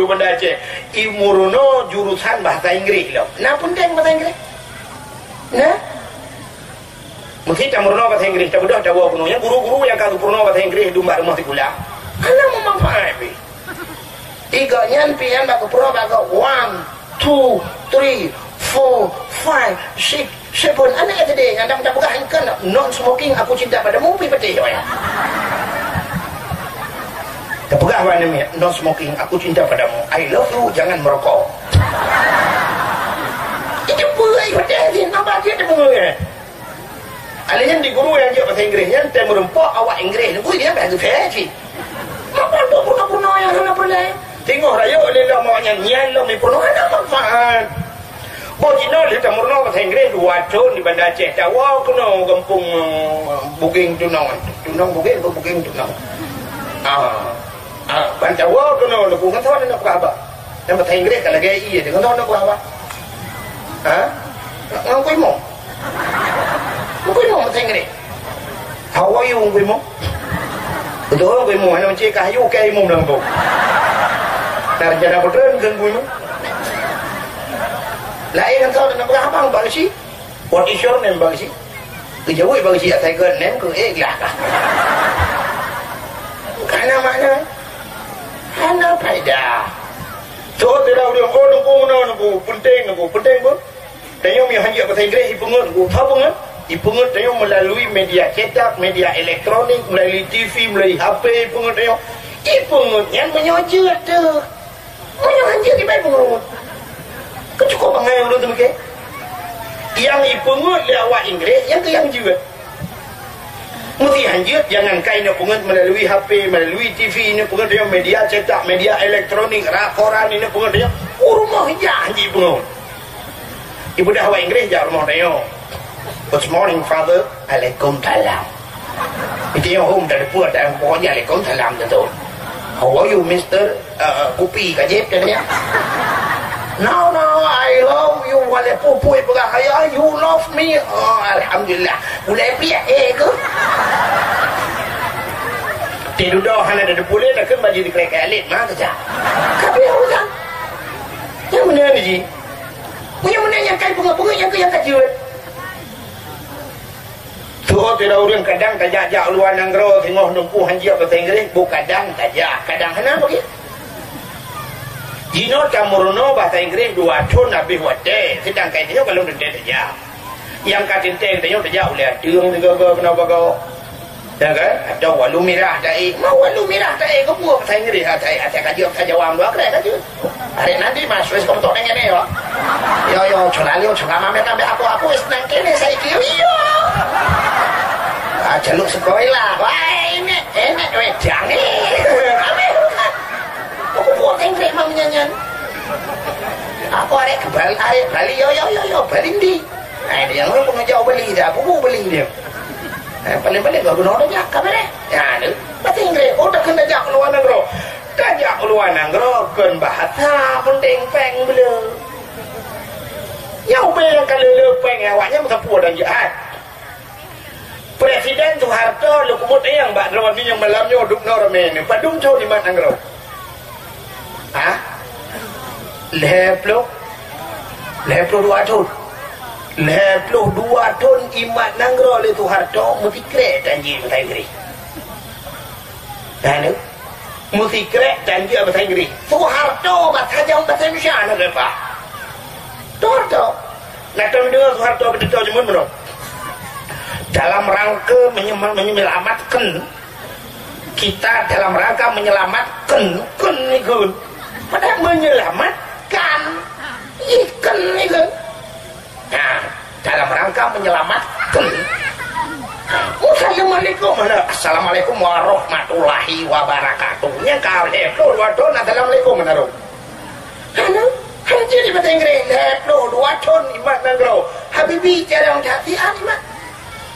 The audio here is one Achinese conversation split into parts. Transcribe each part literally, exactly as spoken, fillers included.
Banda Aceh, imeurunoe jurusan bahasa Inggris lom. Na peunteng bahasa Inggris? Na? Meusti tameurunoe bahasa Inggris, tabeudôh tawoe keunoe. Nyang guru-guru nyang ka geupeurunoe bahasa Inggris dum bak rumoh sikula, hana meumanfaat pih. Tiga nyan pih nyan bak geupeurunoe bak one, two, three, four, five, six, seven. Aneuk S D nyang dang tapeugah engkeun, "Non smoking, aku cinta padamu," pih patéh, ya. Tapeugah bak aneuk miet, "Non smoking, aku cinta padamu. I love you, jangan merokok." Itu peue ai patéh jih, nambah jih deungoe. Alèh nyan di guru nyang jeuet bahasa Inggris nyan, teuh meureumpok awak Inggris, guru dia bahasa Inggris cit. Maka untuk peurunoe-peurunoe nyang hana peureulèe. Teungoh rayeuk lé lom awak nyan, nyan lom peurunoe hana manfaat. Boh jinoe lheueh tameurunoe bahasa Inggris dua thon di Banda Aceh, tawoe keunoe gampông, eh, Bugeng Tunong. Tunong Bugeng, Bugeng Tunong. Ah. Ah, ban tawoe keunoe, Teungku, ngon soe neupeugah haba? Nyang bahasa Inggris ka lagèe ié, ngon soe neupeugah haba? Ha? Ngon Teungku Imum. Teungku Imum bahasa Inggris. "How are you, Teungku Imum?" Beutôi, Teungku Imum, hana meucit kah, "You okay, Imum," lam tu. Sarjana peutreun keu Teungku Imum. Laén ngon soe neupeugah haba, Pak Geuchik? "What is your name, Bang Geuchik?" Geujaweueb Bang Geuchik, "Asai keu nem keu ék lah." Ka na makna. Hana faedah. Soe teulah ureueng, "Oh, Teungku, meunan, Teungku, peunteng, Teungku, peunteng, Teungku." Tanyoe meuhan jeuet bahasa Inggris, ipeungeut, Teungku. Soe peungeut? Ipeungeut tanyoe meulalu media cetak, media elektronik, meulalu T V, meulalu H P, ipeungeut tanyoe. Ipeungeut nyan meunyoe jeuet teuh. Meunyoe hanjeuet, ibai peungeut. Keu cukôp bangai ulôn teumeuke. Nyang ipeungeut lé awak Inggris, nyan keuh nyang jeuet. Meusti hanjeuet, jangankan ineuk peungeut meulalu H P, meulalu T V, ineuk peungeut lewat media cetak, media elektronik, rak koran, ineuk peungeut lewat. U rumoh ija hanjeuet ipeungeut. Ibeudôh awak Inggris jak rumoh tanyoe. "Good morning, Father." "Alaikumsalam." Itu yang home tadi pun ada pokoknya "Alaikumsalam" tu. "How are you, Mister, uh, Kupi Kajib?" dia tanya. "No, no, I love you." Walaupun pui peugah kaya, "You love me." Oh, alhamdulillah. Ulai piak eh ke? Tidur dah hana ada pulih dah kan baju dikerek alit mah kerja. Tapi orang yang mana ni ji? Punya mana yang kai bunga-bunga yang ke yang kajut? Tuho tira ureueng kadang tajak-jak luwa nanggroe singoh neumpuh hanjeuet bahasa Inggris, bu kadang tajak, kadang hana bagi. Jinoe tameurunoe bahasa Inggris dua thon habéh watèe, seudangkan tanyoe ka lheueh teuntèe tajak. Nyang ka teuntèe tanyoe tajak ulèe ateueng sigoe-goe keunoe bagoe. Ya kan? Atau walu mirah taék. Ma walu mirah taék keupeue bahasa Inggris, asai, asai ka jeuet bahasa Jawa meudoa keu ka jeuet. Hari nanti mas wis kau betul dengan dia. Yo yo, cuma liu cuma mami kami aku aku is nang kene saya kiri yo. Ah, celuk sekolah. Wah, ini ini weh jangan. Kami bukan. Aku buat Inggris mau nyanyian. Aku arek kebal arek Bali yo yo yo yo Bali ndi. Eh, dia ngon pengeujau Bali dia, bubu Bali dia. Eh, paling-paling gak guna dia kami deh. Ya, ni. Bahasa Inggris, oh tak kena jak luar negeri. Tajak u luwa nanggroe kon bahasa peunteng péng beu le. Nyang ubé nyang ka le-le péng awaknyan meusapeue dan jeuet. Presiden Soeharto lôn keumeut nyang bak droeneuh nyang malam nyoe dum noe ramé nyoe padum thon imat nanggroe. Hah? Lhèe ploh? Lhèe ploh dua thon. Lhèe ploh dua thon imat nanggroe lé Soeharto meusikrek dan jih meutai gri. Nah, ni. Meusikrek dan jeuet bahasa Inggris. Soeharto bahasa Jawa, bahasa Indonesia na leupah. Soeharto. Nah, teudeungoe Soeharto beudôh jeumun bunoe. Dalam rangka menyem-, menyelamatkan, kita dalam rangka menyelamatkan, kan ikon. Padahal menyelamatkan, ikon ikon. Nah, dalam rangka menyelamatkan. Assalamualaikum. Assalamualaikum warahmatullahi wabarakatuh. Nyang ka lhèe ploh dua thon, assalamualaikum meunaro. Hana, hana jadi bahasa Inggris. Lhèe ploh dua thon imat nanggroe. Habibie jarang jadi imat.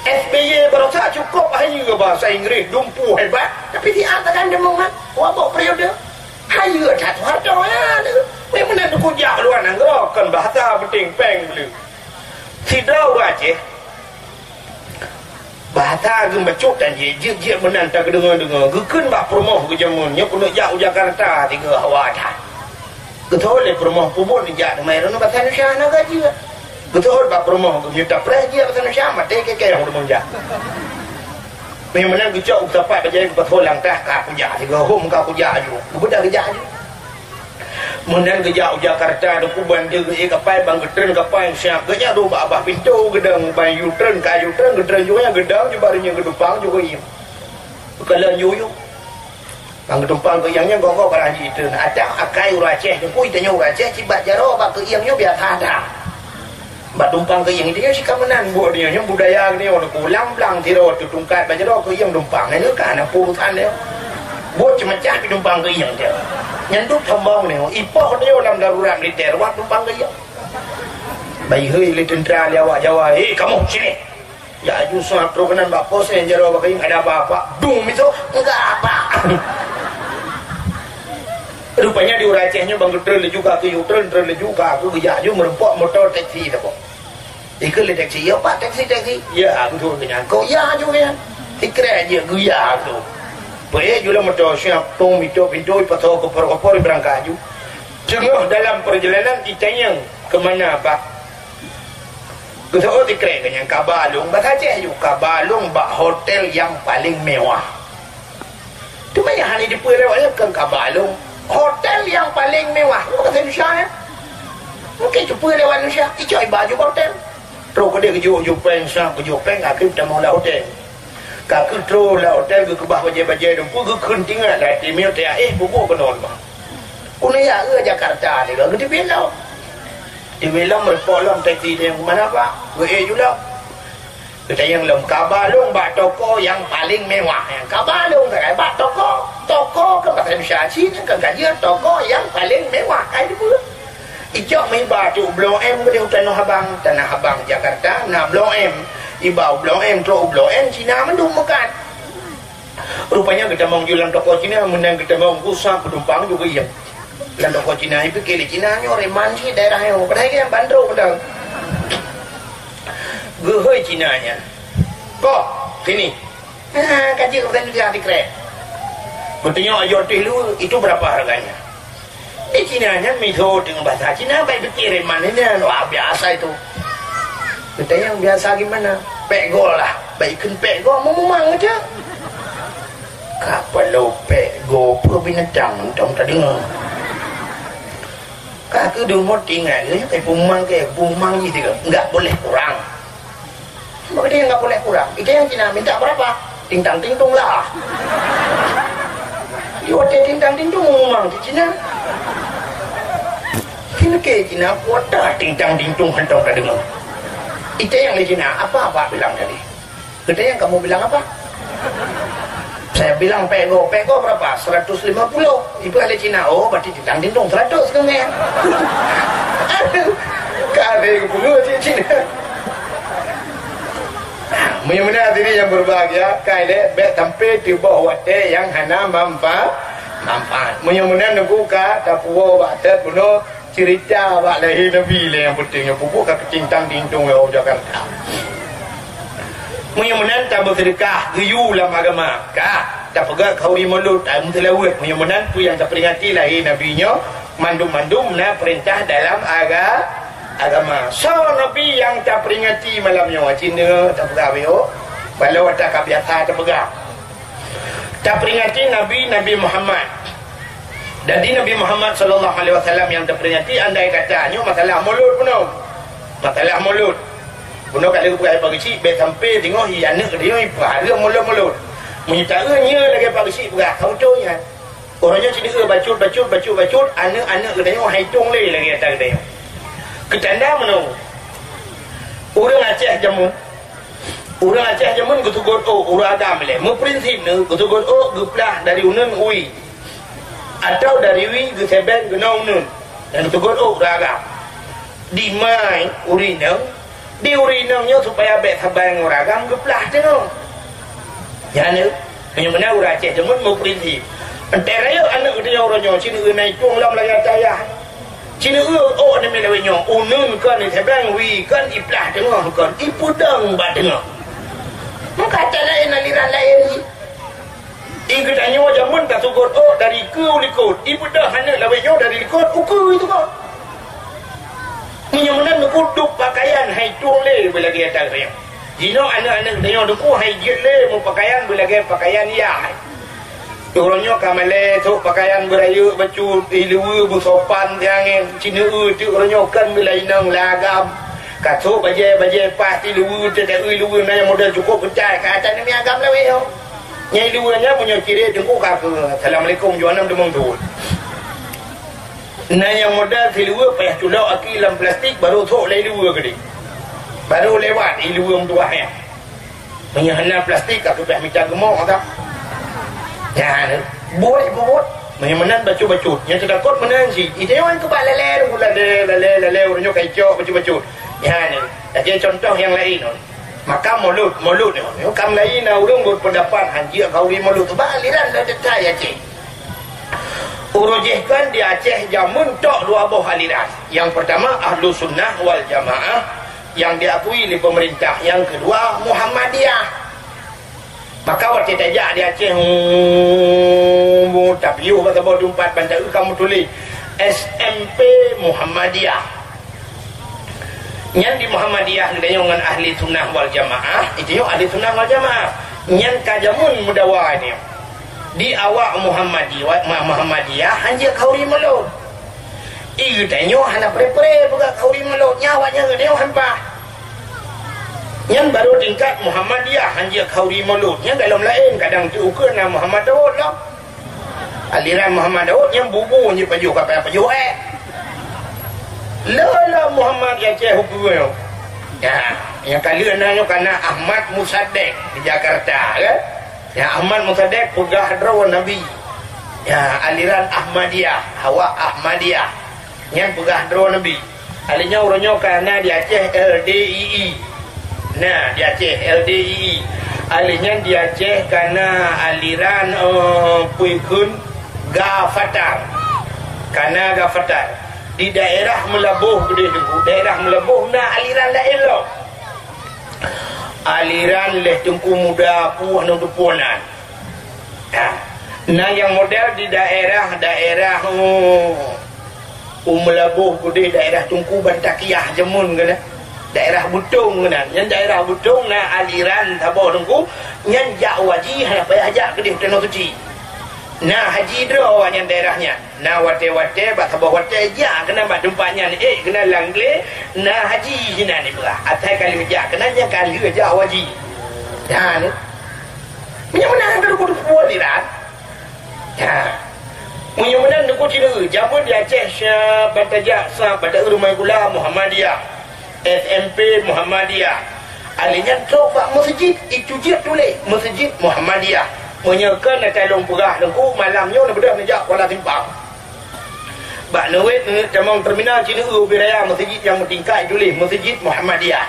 S B Y barosa cukup hayeue bahasa Inggris, dumpu hebat. Tapi siat takkan deungoe mat. Wabok periode. Hayeue that Soeharto ya. Memang nak kujak luar nanggroe, kan bahasa penting peng beli. Sidroe ureueng Aceh, bahasa geumeubeucok dan jeuet-jeuet meunan takeudeungoe-deungoe. Geukheun bak peurumoh geujameun, nyoe keuneuk jak u Jakarta, tiga hawa that. Geuthot lé peurumoh peubuet jak teumai droeneuh basa Indonesia hana ka jeuet. Geuthot bak peurumoh geuh meunyoe tapreh jeuet basa Indonesia, maté keu-keu ureueng jak. Meunan geucok u sapat bajée geupasoe lam tah ka kujak sigoe hom ka kujak aju. Geubeudôh geujak aju. Meunan geujak u Jakarta, Teungku, ban geuék kapai, ban geutreun kapai siap. Geujak dong bak babah pintoe geudong, ban yue treun ka yue treun, geutreun juga geudong, juba nyan geudumpang juga iyong. Keukalon yue-yue. Ban geudumpang keu iyong nyan goh-goh barang jitreun. Adak akai ureueng Aceh, Teungku, tanyoe ureueng Aceh, sibat jaroe bak keu iyong nyoe biasa that. Bak dumpang keu iyong, tanyoe sika meunan buet tanyoe, nyoe budaya tanyoe, Teungku, lam blang sidroe teutungkat bak jaroe keu iyong dumpang, nyan ka na urusan tanyoe. Buet ceumeucah pih dumpang keu iyong tanyoe. Nyan dum sombong tanyoe, ipoh tanyoe lam darurat militer, wah dumpang keu iyong. Bai hei lé teuntra lé awak Jawa, "Hei, kamoe, sini!" Ya, aju seuhat trok keunan bak pos, nyang jaroe bak kayong, "Ada apa, Pak?" Dung misoe, "Enggak, Pak." Rupanya di ureueng Aceh nyoe ban geutreun laju ka keu yue treun, treun laju ka keu geujak aju meureumpok moto teksi saboh. Ikheun lé teksi, "Ya, Pak, teksi, teksi." "Ya, beutôi keu nyan." "Kok ya aju keu nyan?" Sikrek jih geuya tu. Peuék ju lam moto siap, tong mito pintoe, ipasoe kopor-kopor, ibeurangkat aju. Teungoh dalam peurjalanan itanyong, "Keu mana, Pak?" Geuseuôt sikrek geuh nyan, "Kaba lôn," basa Aceh ju, "kaba lôn bak hotel nyang paleng mewah." Teuma nyang hana jiteupeue lé awak nyan, "Kon kaba lôn, hotel nyang paleng mewah." Nyoe basa Indonesia nyan. Mungken jiteupeue lé awak Indonesia, icok iba ju bak hotel. Trok keudeh geujok ju péng, sa geujok péng, ka keuh tamong lam hotel. Ka keuh trok lam hotel geukeubah bajée-bajée Teungku, geukheun tingat lam até, meunyoe teuka éh, bubuet keunoe bah. Keuneuk jak u Jakarta lé, geuteubiet lom. Teubiet lom, meureumpok lom teksi, "Keu mana, Pak?" Geuék ju lom. Geutanyong lom, "Kaba lôn bak toko nyang paleng mewah." Nyang kaba lôn sagai bak toko. Toko kan basa Indonesia cit, kan ka jeuet toko nyang paleng mewah, ka jeuet. Icok meuiba trok u Blok M keudeh u Tanah Abang, Tanah Abang Jakarta na Blok M. Iba u Blok M, trok u Blok M Cina mandum meukat. Rupanya geutamong ju lam toko Cina, meunan geutamong, geusa peudumpang ju geuiem. Lam toko Cina, ipike lé Cina nyoe reman cit daerah nyoe, padahai nyang bandrôm mantong. Geuhôi Cina nyan, "Koh, sini." "Ha, ka jeuet," kheun lé Cina sikrek. Geutanyoe ajoe teuh lu, "Itu berapa harganya?" Di Cina nyan miseue deungon bahasa Cina, bai pike reman nyan, wah, biasa itu. Geutanyong, "Biasa gimana?" "Pék goe lah." Bai kheun pék goe, meumang aja. Ka paloe pék goe, peue binatang mantong tadeungoe. Ka keuh dumot ingat, geutanyong, "Peue meumang keu, peue meumang jih tiga?" "Enggak boleh kurang." Maka dia enggak boleh kurang. Itu yang Cina minta berapa? Tintang tintung lah. Di hotel tintang tintung memang di Cina. Sini ke Cina, kota tintang tintung hantong ka dengar. Itu yang di Cina, apa Abah bilang tadi? Kata yang kamu bilang apa? Saya bilang pego, pego berapa? Seratus lima puluh. Ibu ahli Cina, oh, berarti tintang tintung seratus kan ya? Aduh, kare geupeue cit Cina. Meunyoe meunan hadirin yang berbahagia, kai lé bék sampai teuboh watée nyang hana manfa-, manfaat. Meunyoe meunan Teungku ka tapuwoe bak that bunoe cerita bak lahé Nabi lé nyang penting nyoe pupuk ka keucintang tintung lé Jakarta. Meunyoe meunan tabeuseudeukah geuyue lam agama, ka tapeugah khauri maulud, tameuseuleubeuet. Meunyoe meunan peue nyang taperingati lahé Nabi nyoe, mandum-mandum na peurintah dalam aga-, agama. Soe Nabi nyang taperingati malam nyoe? Cit nyoe tapeugah, beuh, baloe ata ka biasa tapeugah. Taperingati Nabi, Nabi Muhammad. Jadi Nabi Muhammad sallallahu alaihi wasallam nyang taperingati, andai kata nyoe masalah maulud bunoe. Masalah maulud. Bunoe ka lheueh geupeugah bak geuchik, bék sampai teungoh i aneuk geutanyoe ipahareuem maulud-maulud. Meunyoe taeu nyoe lagée bak geuchik peugah, ka beutôi nyan. Uroe nyoe cit nyoe bacut, bacut, bacut, bacut, aneuk-aneuk geutanyoe han itong lé lagée ata geutanyoe. Keutanda meunoe, ureuëng Aceh jameun, ureuëng Aceh jameun geutugot ôk, ureuëng agam ilée. Meuprinsip neuh geutugot ôk geuplah dari uneun u wie, atawa dari wie geusebeng keunoe uneun, dan geutugot ôk ureuëng agam. Dimai ureuëng inong, di ureuëng inong nyoe supaya bék saban ngon ureuëng agam geuplah teungoh. Nyan, meunyoe meunan ureuëng Aceh jameun meuprinsip. Enteuk rayeuk aneuk geutanyoe uroe nyoe, cit nyoe na itong lom lagée ata ayah. Cit nyoe ôk nibak lawét nyoe, uneun kon isebeng, wie kon iplah teungoh kon, ipeudong bak teungoh. Meuka ata laén aliran laén jih. Di geutanyoe jameun tasugôt ôk dari keue u likôt, ibeudôh aneuk lawét nyoe dari likôt u keue itu kok. Meunyoe meunan neukudup pakaian hai tueng lé beulagée ata geutanyoe. Jinoe aneuk-aneuk geutanyoe teungku hai jeuet lé meupakaian beulagée pakaian yah. Uroe nyoe ka malée sôk pakaian beurayeuk bacut, iluweue beusopan siangén, cineueu teuk uroe nyoe kon beulai inong lagam. Ka sôk bajée-bajée paih iluweue teudaeu iluweue na nyang model cukôp geutai ka ata neumiet agam lawét nyoe. Nyang iluweue nyan meunyoe cirét teungku ka keu assalamualaikum juanam deungon thôn. Na nyang model siluweue payah culok aki lam plastik baru sôk lé iluweue keudeh. Baru lewat iluweue meutuwah nyan. Meunyoe hana plastik ka keubah mita geumok ka. Nyan, buet-buet. Meunyoe meunan bacut-bacut. Nyang teutakot meunan cit. Ita nyoe keubah lalée, lalée, lalée, lalée, ureuëng nyoe ka icok bacut-bacut. Nyan, lagée contoh nyang laén. Maka mulod, mulod nyoe, nyoe ka mulai na ureuëng berpendapat hanjeuet khauri mulod. Bak aliran dah teutai Aceh. Uroe jih kan di Aceh jameun tok dua boh aliran. Yang pertama Ahlu Sunnah wal Jamaah yang diakui oleh pemerintah. Yang kedua Muhammadiyah. Maka watée tajak di Aceh, hmm, tapiôh bak saboh teumpat ban taeu ka meutuléh S M P Muhammadiyah. Nyan di Muhammadiyah geutanyoe ngon Ahli Sunnah wal Jamaah, itu nyoe Ahli Sunnah wal Jamaah. Nyan ka jameun meudawa nyoe. Di awak Muhammadi-, Muhammadiyah hanjeuet khauri mulod. I geutanyoe hana pre-pre peugah khauri mulod, nyan awaknyan geutanyoe hampah. Nyan baru tingkat Muhammadiyah hanjeuet khauri mulod. Nyan golom laén kadang teuukeue na Muhammad Daud lom. Aliran Muhammad Daud nyang bubu nyang pajoh ka payah pajoh ék. Lala Muhammad Aceh ukeue nyoe. Ya, nyang ka lheueh na nyoe kana Ahmad Musaddiq di Jakarta, kan? Ya, Ahmad Musaddiq peugah droe Nabi. Ya, aliran Ahmadiyah, awak Ahmadiyah. Nyan peugah droe Nabi. Alèh nyoe uroe nyoe ka na di Aceh L D I I. Na di Aceh L D I I. Alèh nyan di Aceh ka na aliran, eh, peue kheun Gafatar. Ka na Gafatar. Di daerah Meulaboh keudeh Teungku, daerah Meulaboh na aliran laén lom. Aliran lé Teungku Muda Puh ngon Teungku Nan. Ha. Na nyang model di daerah-daerah, oh, u Meulaboh keudeh daerah Teungku Bantakiah jameun keunan. Daerah Beutong keunan. Nyan daerah Beutong na aliran saboh Teungku, nyan jak haji hana payah jak keudeh Tanoh Suci. Na haji droe awaknyan daerah nyan. Na watèe-watèe bak saboh watèe jak keunan bak teumpat nyan, ék keunan lam glé, na haji sinan ipeugah. Asai ka lheueh jak keunan nyang ka lheueh jak haji. Nyan. Meunyoe meunan ka teupeu-teupeu aliran. Ya. Meunyoe meunan Teungku Cineue, jameun di Aceh siat ban tajak, siat ban taeu rumoh sikula Muhammadiyah, S M P Muhammadiyah. Alèh nyan trok bak meuseujid, itu jeuet tuléh Meuseujid Muhammadiyah. Meunyoe kon ata lôn peugah Teungku, malam nyoe neubeudôh neujak Kuala Simpang. Bak neuwet, neuwet tamong terminal Cineue ubé raya meuseujid nyang meutingkat ituléh Meuseujid Muhammadiyah.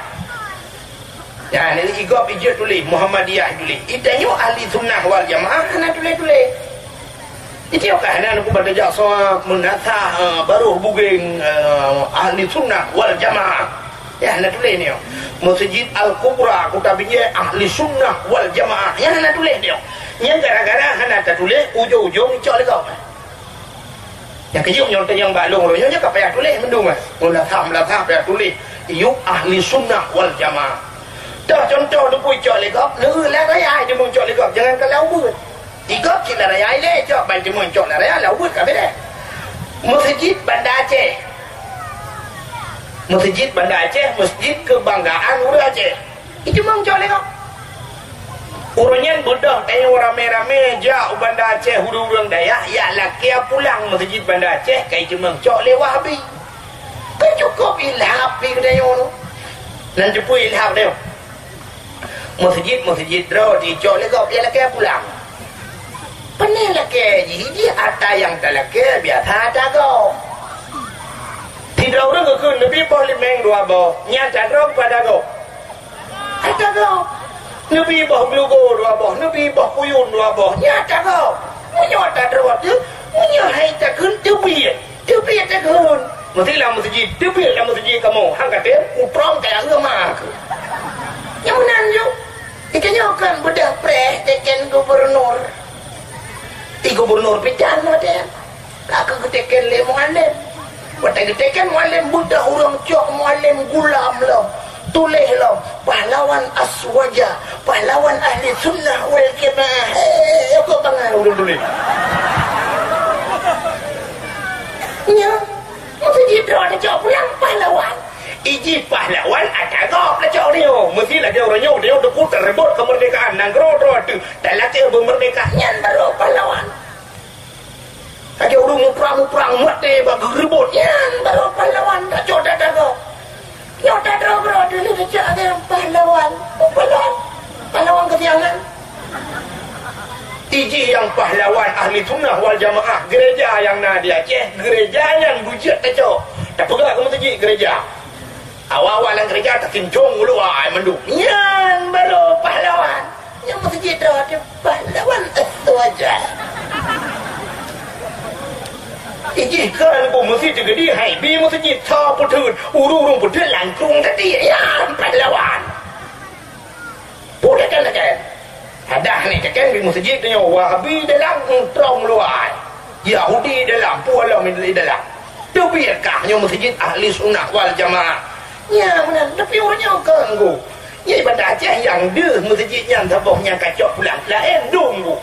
Nyan, i gob i jeuet tuléh, Muhammadiyah tuléh. I tanyoe Ahli Sunnah wal Jamaah hana tuléh-tuléh. Itu ka hana Teungku ban tajak soe meunasah, eh, barôh bugeng, eh, Ahli Sunnah wal Jamaah. Ya, hana tuléh nyoe. Meuseujid Al-Kubra Kuta Binjai Ahli Sunnah wal Jamaah. Ya, hana tuléh nyoe. Nyan gara-gara hana tatuléh, ujong-ujong icok lé gob. Nyang keujeuet meunyoe teunyang bak lôn uroe nyoe ka payah tuléh mandum, eh. Meulasah-meulasah payah tuléh, "Iyub Ahli Sunnah wal Jamaah." Toh contoh Teungku icok lé gob, neueu lam raya teuma icok lé gob, jangan ka lam ubeuet. I gob cit lam raya ilèe icok, ban teuma icok lam raya, lam ubeuet ka beda. Meuseujid Banda Aceh. Meuseujid Banda Aceh, meuseujid keubanggaan ureueng Aceh. Iceumeung cok lé gob. Uroe nyan beudôh tanyoe ramé-ramé jak u Banda Aceh, ureueng-ureueng dayah jak lakèe pulang meuseujid Banda Aceh ka iceumeung cok lé Wahabi. Kan cukôp ilhab pih geutanyoe nyoe. Nan teupeue ilhab nyoe. Meuseujid-meuseujid droe icok lé gob jak lakèe pulang. Pane lakèe jih, jih ata nyang talakèe biasa ata gob. Sidroe ureueng geukheun neubi boh limeng dua boh, nyan ata droe pada gob. Hai tagob. Neubi boh glugo dua boh, neubi boh kuyun dua boh. Nyan tagob. Meunyoe ata droe teuh, meunyoe hai takheun teubiet, teubiet takheun. Meusti lam meuseujid, teubiet lam meuseujid kamoe. Han ka tem, uprong kaya eu ma keuh. Nyang meunan ju. Geutanyoe kan beudôh preh teken gubernur. Di gubernur pih nyan watèe nyan. Ka geuteken lé mualem. Watèe geuteken mualem, beudôh ureueng cok mualem gulam lom. Tuléh lom, pahlawan Aswaja, pahlawan ahli sunnah wal jamaah. Hei, kok bangai ureueng tuléh. Nyan, meusti jidroe tacok pulang pahlawan. Iji pahlawan ata gob tacok nyoe. Meusti lagèe uroe nyoe, nyoe teupeu teureubot keumeurdekaan nanggroe droe teuh. Dan lakèe beumeurdeka nyan barô pahlawan. Lagèe ureueng muprang-muprang maté bak geureubot, nyan barô pahlawan tacok ata gob. Nyoe tadroe-droe dulu tacok lagèe pahlawan. Pahlawan. Pahlawan keusiangan. Iji nyang pahlawan ahli sunnah wal jamaah, gereja nyang na di Aceh, gereja nyan beujeuet tacok. Tapeugah keu meuseujid gereja. Awak-awak lam gereja tasincong u luwa ai mandum. Nyan barô pahlawan. Nyang meuseujid droe teuh pahlawan Aswaja. Iji kan bu meuseujid geude hai bi meuseujid sa peuteut, ureueng-ureueng peuteut langsung tadi. Nyan pahlawan. Peue teken-teken? Adak ni teken di meuseujid nyoe Wahabi dalam, Untrong luwa. Yahudi dalam, peue lom di dalam. Teubiet kah nyoe meuseujid ahli sunnah wal jamaah. Nya meunan, tapi ureueng nyoe keu ngu. Nyan Banda Aceh nyang deuh meuseujid nyan saboh nyang kacok pulang. Laén dum ngu.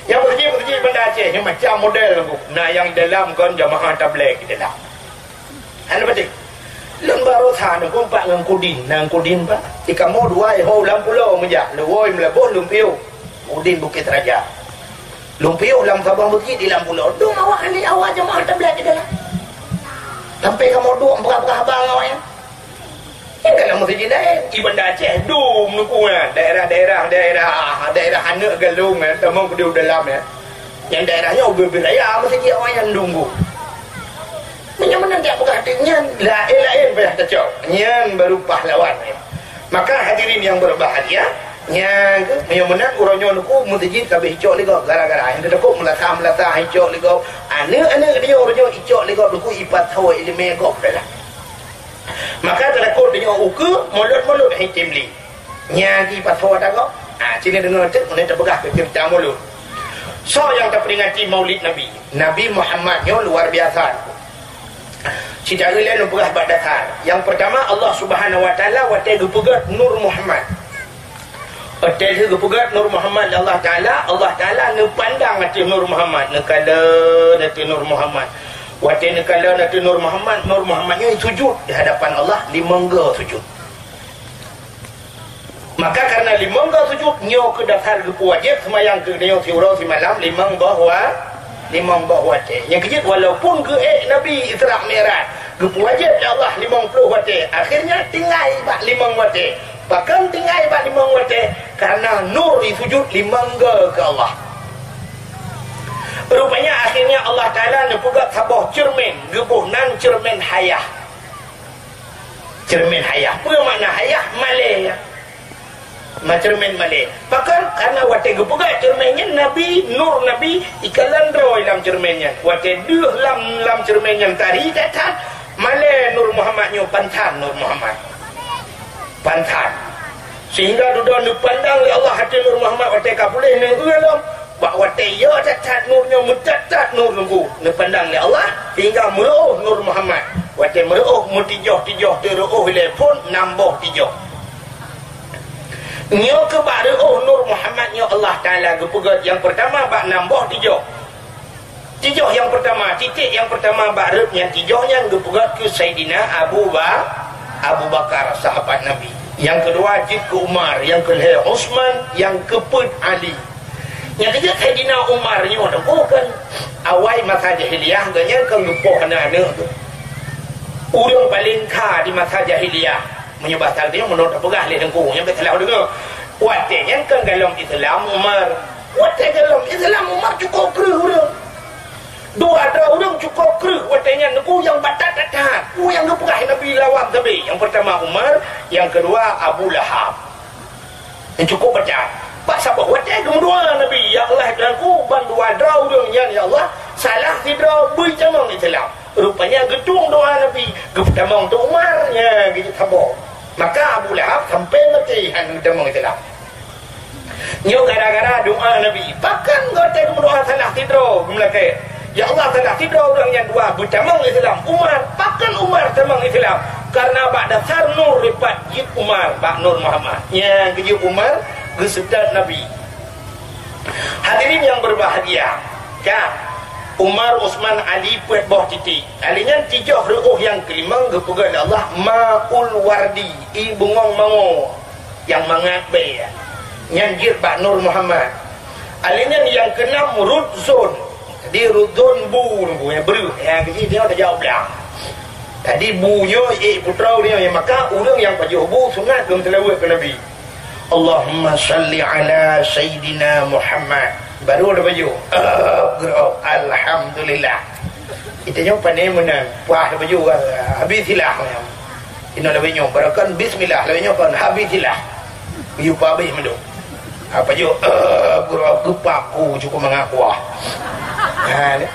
Nyang meuseujid-meuseujid Banda Aceh nyoe macam model ngu. Na nyang dalam kon jamaah tabligh di dalam. Hana patéh. Lôn baroesa neukumpak ngon Kudin, nang Kudin, Pak. Di kamoe dua ho lam pulo meujak, leuwoi meulaboh lôn piôh. Kudin Bukit Raja. Lôn piôh lam saboh meuseujid di lam pulo. Dum awak ahli awak jeumaah tabligh di dalam. Sampai kamoe duek peugah-peugah haba ngon awaknyan. Nyang ka lam meuseujid laén, di Banda Aceh, dum nuku nyan. Daerah-daerah, daerah, daerah aneuk galong nyan, tamong keudeh u dalam nyan. Nyang daerah nyoe ubit-ubit raya meuseujid awaknyan dum ngu. Meunyoe meunan jak peugah teuk nyan, laén-laén payah tacok. Nyan baru pahlawan. Maka hadirin yang berbahagia, nyan keuh, meunyoe meunan uroe nyoe nuku meuseujid ka abéh icok lé gob gara-gara nyang teutakot meulasa-meulasa icok lé gob. Aneuk-aneuk geutanyoe uroe nyoe icok lé gob nuku ipasoe ileumèe gob dalam. Maka teutakot tanyoe ukeue, mulôt-mulôt hana tem lé. Nyan keuh ipasoe ata gob. Ha, sinoe deungoe teuk, ulôn tapeugah keu ceurita mulôt. Soe nyang tapeuringati Maulid Nabi? Nabi Muhammad nyoe luar biasa. Cit lé lôn peugah bak dasar. Nyang peurtama, Allah Subhanahu wa Taala watèe geupeugöt Nur Muhammad. Watèe lheueh geupeugöt Nur Muhammad lé Allah Taala, Allah Taala neupandang ateueh Nur Muhammad, neukalon ateueh Nur Muhammad. Watèe neukalon ateueh Nur Muhammad, Nur Muhammad nyoe sujud di hadapan Allah, limong goe sujud. Maka kareuna limong goe sujud, nyoe keuh dasar geupeuwajéb seumayang keu geutanyoe siuroe simalam limong boh wa-, limong boh watèe. Nyang keujeuet, walaupun geuék Nabi Isra Mi'raj, geupeuwajéb lé Allah limong ploh watèe, akhirnya tinggai bak limong watèe. Pakon tinggai bak limong watèe? Kareuna Nur jisujud limong goe keu Allah. Rupanya akhirnya Allah Taala neupeugöt saboh ceureumen, geuboh nan ceureumen hayah. Ceureumen hayah. Peue makna hayah? Malèe. Ma ceureumen malèe. Pakon? Kareuna watèe geupeugöt ceureumen nyan, Nabi, Nur Nabi, ikalon droe lam ceureumen nyan. Watèe deuh lam, lam ceureumen nyan tari that-that, malèe Nur Muhammad nyoe, pansan Nur Muhammad. Pansan. Sehingga dudoe neupandang lé Allah ateueh Nur Muhammad watèe ka puléh neu-eu lom. Bak watèe yo that-that Nur nyoe, meuthat-that Nur nunggu neupandang lé Allah, sehingga meureuôh Nur Muhammad. Watèe meureuôh, meutijoh-tijoh teureuôh ilèe phon nam boh tijoh. Nyoe keuh bak reuôh Nur Muhammad nyoe Allah Taala geupeugöt nyang peurtama bak nam boh tijoh. Tijoh nyang peurtama, titék nyang peurtama bak reuôh nyan tijoh nyan geupeugöt keu Saidina Abu Ba-, Abu Bakar, sahabat Nabi. Nyang keudua jeuet keu Umar, nyang keulhèe Utsman, nyang keupeuet Ali. Nyang keujeuet Saidina Umar nyoe teungku kan awai masa jahiliyah geuh nyan kan geupoh aneuk-aneuk tu. Ureueng paleng kha di masa jahiliyah. Meunyoe basa geutanyoe meunoe tapeugah lé teungku, nyan bèk salah deungoe. Watèe nyan kan golom Islam Umar. Watèe golom Islam Umar cukôp kreueh ureueng. Dua droe ureueng cukôp kreueh watèe nyan teungku nyang batat that-that. Peue nyang geupeugah Nabi lawan sabé? Nyang peurtama Umar, nyang keudua Abu Lahab. Nyang cukôp batat. Bak saboh watèe geumeudoa Nabi, "Ya Allah, Tuhanku, ban dua droe ureueng nyan, ya Allah, salah sidroe bri tamong Islam." Rupanya geutueng doa Nabi, geupeutamong teuk Umar, nya geujeuet saboh. Maka Abu Lahab sampoe maté hana geutamong Islam. Nyoe gara-gara doa Nabi. Pakon gata meudoa salah sidroe geumeulakée? Ya Allah, salah sidroe ureuëng nyang dua beutamong Islam, Umar. Pakon Umar tamong Islam? Karena bak dasar nur dipat jeuet Umar bak Nur Muhammad. Nyang geujeuet Umar geuseutôt Nabi. Hadirin yang berbahagia, ka Umar, Utsman, Ali peuet boh titik. Ali nyan tijoh reuôh nyang keulimong geupeugah lé Allah Maul Wardi, i bungong mango nyang mangat bée. Nyan jeuet bak Nur Muhammad. Ali nyan nyang keunam Rudzon. Jadi Rudzon bu nunggu nyang breuh, nyang keuji dia tajak u blang. Jadi bu nyoe ék putroe nyoe, maka ureuëng nyang pajoh bu sunat lom seulaweuet keu Nabi. Allahumma salli ala Sayyidina Muhammad. Baru ada baju. Up, geurok. Alhamdulillah. Kita nyoe pandai meunan. Puah ada baju. Habis silah. Inoe lawét nyoe. Barokan bismillah. Lawét nyoe kon habis silah. Yue pabéh mandum. Apa jeuet? Up, geurok. Geupap ku cukup mangat kuah. Ha, ni.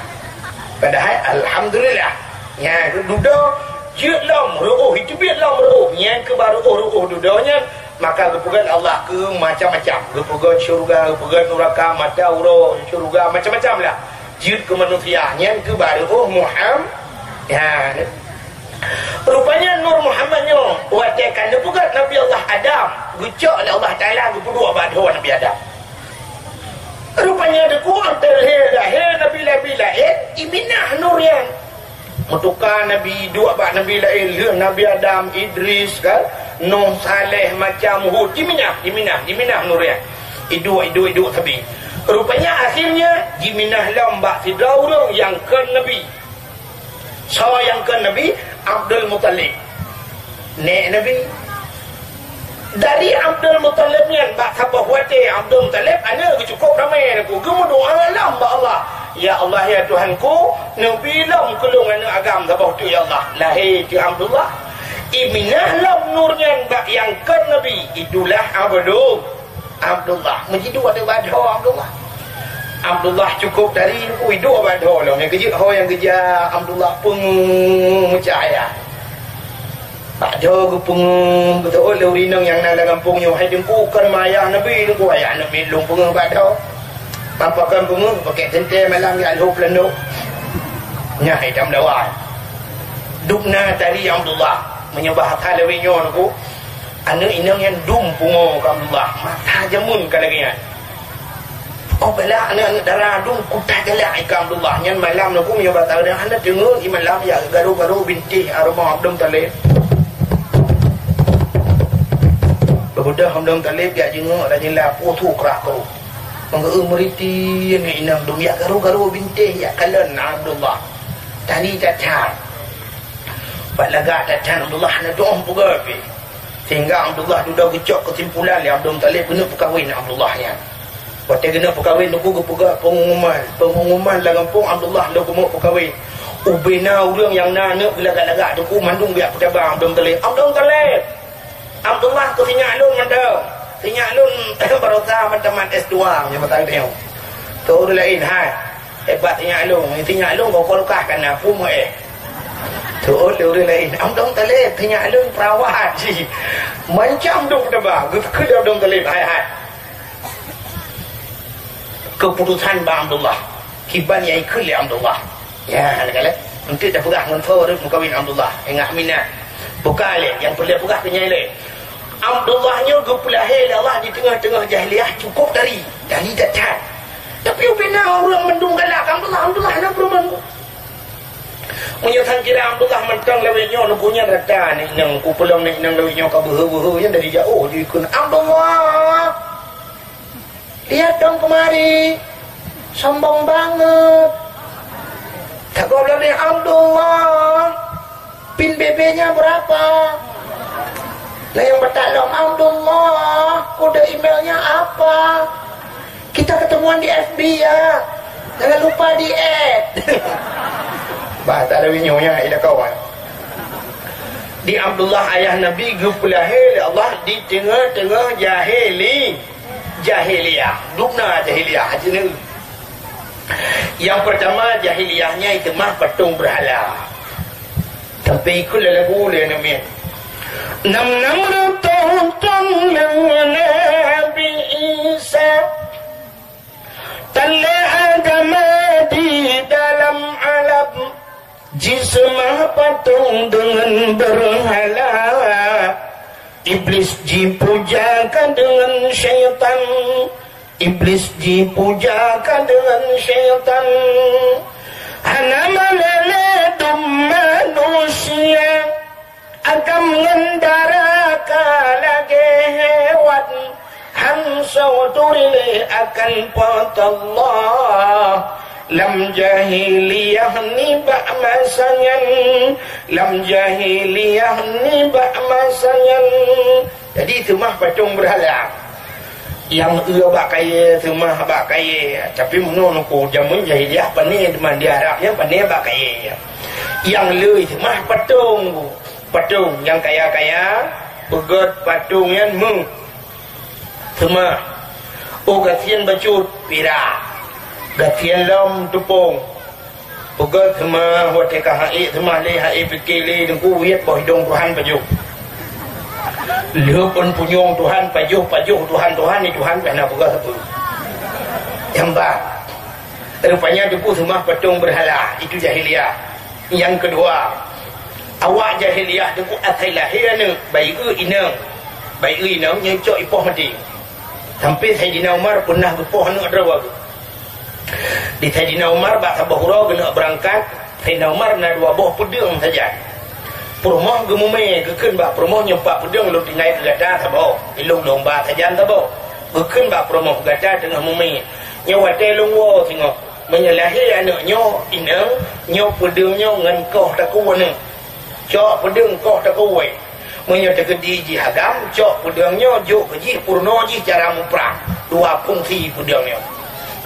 Padahai alhamdulillah. Nya, dudoe jeuet lom reuôh, iteubiet lom reuôh. Nyang keu bareuôh-reuôh dudoe nyan, maka geupeugöt Allah keu macam-macam. Geupeugöt syeuruga, geupeugöt nuraka, mata uroe syeuruga, macam-macam lah. Jeuet keu manusia, nyan keu bareuôh Muham-, ya. Rupanya Nur Muhammad nyoe, watée ka neupeugöt Nabi Allah Adam, geucok lé Allah Taala geupeuduek bak dhoe Nabi Adam. Rupanya teungku, teulheueh lahé nabi-nabi laén, iminah nur nyan. Meutuka nabi, duek bak nabi laén, lheueh Nabi Adam, Idris, kan, Nuh, Saleh, macam Hud, jiminah, jiminah, jiminah nur nyan. Iduek, iduek, iduek sabe. Rupanya akhirnya jiminah lom bak sidroe ureuëng nyang kon nabi. Soe nyang kon nabi? Abdul Muthalib. Nék nabi. Dari Abdul Muthalib nyan bak saboh watée Abdul Muthalib aneuëk geuh cukup ramé nangku. Geumeudoá lom bak Allah, "Ya Allah, ya Tuhanku, neubi lom keu lôn aneuëk agam saboh teuk ya Allah." Lahé teuk Abdullah. Iminah lom nur nyan bak nyang kon nabi. Itulah Abdul Abdullah. Meujiduek ateueh bak dhoe Abdullah. Abdullah cukup dari nangku iduek bak dhoe lom. Nyang keujeuet ho nyang geujak Abdullah peungeuh meucahya. Bak dhoe geupeungeuh, geuteuôt lé ureuëng inong nyang na lam gampông nyoe, "Hai Teungku, kon ma ayah Nabi Teungku, ayah Nabi lôn peungeuh bak dhoe." Pakon peungeuh, pakèk teuntèe malam jak lhôh peulandôk. Nyan hai tam dawa. Dubna tari Abdullah, meunyoe bahasa lawét nyoe nangku, aneuëk inong nyan dum pungo keu Abdullah, mata jameun ka lagèe nyan. Oh, bala aneuëk-aneuëk dara dum kuta galak i keu Abdullah. Nyan malam nangku meunyoe bak tareung hana teungeut i malam jak garo-garo bintéh areumoh Abdul Muthalib. Beubeudoh Abdul Muthalib jak jingok dan jila peue su krah keu. Meugeue meuriti aneuëk inong dum jak garo-garo bintéh jak kalon Abdullah. Tari that-that. Bak lagak that-that Abdullah hana tuoh peugah pih. Sehingga Abdullah dudoe geucok keusimpulan lé Abdul Muthalib keuneuk peukawen Abdullah nyan. Watèe keuneuk peukawen nangku geupeugah pengumuman. Pengumuman lam gampông Abdullah lôn keumeuk peukawen. Ubena ureuëng nyang na aneuëk geulagak-lagak teungku mandum geujak peutaba Abdul Muthalib. Abdul Muthalib! Abdullah keu sinyak lôn mantong. Sinyak lôn barosa mantong tamat S dua, meunyoe masa nyoe. Teuh ureuëng laén hai. Hebat sinyak lôn. Sinyak lôn kokoh lukah kana pun eh. Teuôt lé ureuëng laén, "Abdul Muthalib, teunyak lôn peurawat jih." Macam dum teuba, geukheun lé Abdul Muthalib, hai-hai. Keuputosan bak Abdullah. Kiban nyang ikheun lé Abdullah. Ya, lagèe-lagèe. Eunteuk tapeugah ngon soe rot meukawen Abdullah. Ingat minat. Buka lé, nyang peureulèe peugah keu nyang lé. Abdullah nyoe geupeulahé lé Allah di teungoh-teungoh jahiliyah cukup dari. Dari that-that. Tapi ubena ureuëng mandum galak Abdullah, Abdullah hana peuruman. Meunyoe sang kira Abdullah mantong lawét nyoe, nangku nyan rata aneuk inong, kupeulong aneuk inong lawét nyoe ka beuhe-beuhe nyan dari jaoh jikheun, "Abdullah! Lihat dong kemari! Sombong banget!" Takot lagi, "Abdullah! Pin B B-nya berapa?" Nah, nyang beutalong, "Abdullah! Kode emailnya apa?" Kita ketemuan di F B ya. Jangan lupa di-add. Bahasa lawét nyoe nyan, eh, kawan. Di Abdullah ayah Nabi geupeulahé lé Allah di teungoh-teungoh jahili-, jahiliyah. Dubna jahiliyah, aja ni. Nyang pertama jahiliyah nyan itamah patong beurhala. Sampai ikut lagu lé aneuk miet. Nam-nam reutôh thôn lheueh Nabi Isa. Deungon beurhala, Iblis jipuja ka deungon syaitan, Iblis jipuja ka deungon syaitan. Hana malée lé dum manusia, agam ngon dara ka lagée hewan. Han soe turi lé akan Po teu Allah. Lam jahiliyah nibak masa nyan, lam jahiliyah nibak masa nyan. Jadi seumah patong beurhala. Nyang eu bak kayée, seumah bak kayée. Tapi meunoe nuku jameun jahiliyah pané teuma di Arab nyan pané bak kayée. Nyang le seumah patong. Patong nyang kaya-kaya, peugét patong nyan meu. Seumah. Oh, gasien bacut, pirak. Gasien lom teupông. Peugét seumah, watée ka haiek seumah lé, haiek pike lé, teungku wiet boh idong Tuhan pajoh. Lheueh pun punyueng Tuhan pajoh, pajoh Tuhan, Tuhan ni Tuhan pih hana peugah sapeue. Nyang ba. Rupanya teungku seumah patong beurhala, itu jahiliyah. Nyang keudua, awak jahiliyah teungku asai lahé aneuk, bayeue inong. Bayeue inong nyang cok ipoh maté. Sampai Saidina Umar peunah geupoh aneuk droe. Di Saidina Umar bak saboh uroe geuneuk beurangkat, Saidina Umar na dua boh peudeueng sajan. Peurumoh geumumé, geukheun bak peurumoh, "Nyoe pat peudeueng lôn tinggai keu gata saboh, ilôn lôn ba sajan saboh." Geukheun bak peurumoh, "Gata teungoh mumé." Nyoe watée lôn woe singoh. Meunyoe lahé aneuk nyoe inong, nyoe peudeueng nyoe ngon koh takue aneuk. Cok peudeueng koh takue. Meunyoe teukeudi jih agam, cok peudeueng nyoe jok keu jih peurunoe jih cara muprang. Dua fungsi peudeueng nyoe.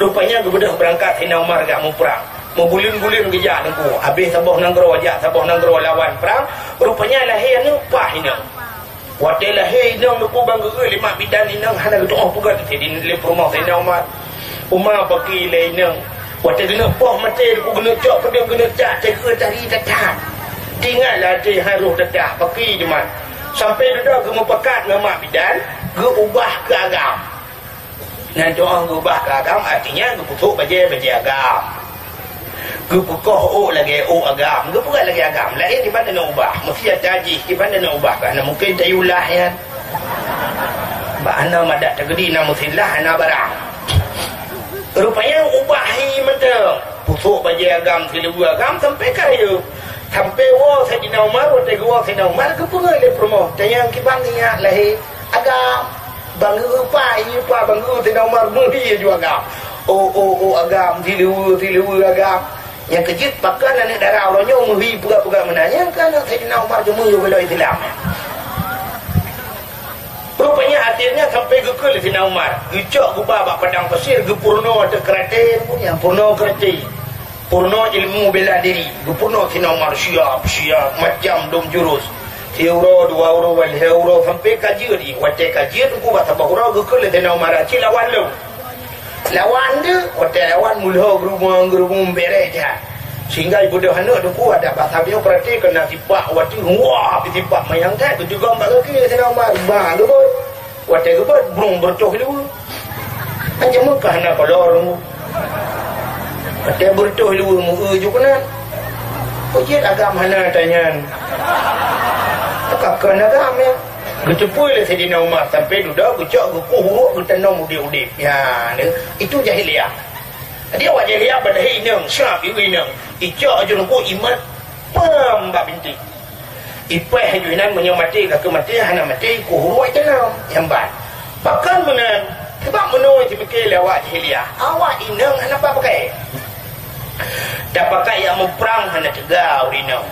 Rupanya geubeudôh beurangkat Saidina Umar jak muprang. Meubuleuen-buleuen geujak teungku. Habéh saboh nanggroe jak saboh nanggroe lawan prang. Rupanya lahé aneuk paih inong. Watée lahé inong teungku ban geu-eu lé mak bidan inong hana geutu'oh peugét lé peurumoh Saidina Umar. Uma paki lé inong. Watée geuneuk poh maté teungku geuneuk cok peudeueng geuneuk cak teukeue tari that-that. Teuingat lam até harôh that-that paki teuma. Sampai dudoe geumeupakat ngon mak bidan geuubah keu agam. Nan tu'oh geubah keu agam, artinya geupeutrok bajée-bajée agam. Geupeukoh ôk lagée ôk agam, geupeugah lagée agam. Laén kiban taneuk ubah, meusti ata jih kiban taneuk ubah, ka hana mungken tayue lah nyan. Bak hana madat teukeudi na meusilah hana barang. Rupanya ubah hai mantong. Peutrok bajée agam, siluweue agam sampai ka rayeuk. Sampai woe Saidina Umar, watée geuwoe Saidina Umar geupeugah lé peurumoh, tanyong kiban nyak lahé. Agam, bangeu pa, ié pa bangeu Saidina Umar meuhi ju agam. Oh, oh, oh, agam, siluweue, siluweue agam. Nyang keujeuet pakon aneuk dara uroe nyoe meuhi peugah-peugah meunan, nyang ka aneuk Saidina Umar cuma yue bela Islam. Rupanya akhirnya sampai geukheun lé Saidina Umar, geucok geuba bak padang pasir, geupeurunoe ateueh keuratée, nyang peurunoe keuratée. Peurunoe ilmu bela diri, geupeurunoe Saidina Umar siap, siap, macam dum jurus. Siuroe, dua uroe, lhée uroe, sampai ka jeuet jih. Watée ka jeuet teungku bak saboh uroe geukheun lé Saidina Umar, "Ci lawan lôn." Lawan deuh, watée lawan mulhoe geurumoe-geurumoe beureh that. Sehingga ibeudôh aneuk teungku adak basa nyoe peurati keu na sipak watée wah, sipak manyang that geuteugom bak gaki Saidina Umar, ba geubeuet. Watée geubeuet, brong beureutoh luweue. Macam meuka hana kolor. Watée beureutoh luweue meu-eu ju keunan. Peue jeuet agam hana tanyan. Teuka keu agam nyan. Geuteupeue lé Saidina Umar sampai dudoe geucok geukueh uruek geutanom udeb-udeb. Ya, itu jahiliyah. Jadi awak jahiliyah padahai inong, siap ibu inong. Icok aju leuku imat pam bak binti. Ipeh aju inan meunyoe maté ka keu maté, hana maté, kuh uruai jalam nyang ban. Pakon meunan? Sebab meunoe jipike lé awak jahiliyah, awak inong hana pakai. Tapakai jak muprang hana teuga ureueng inong.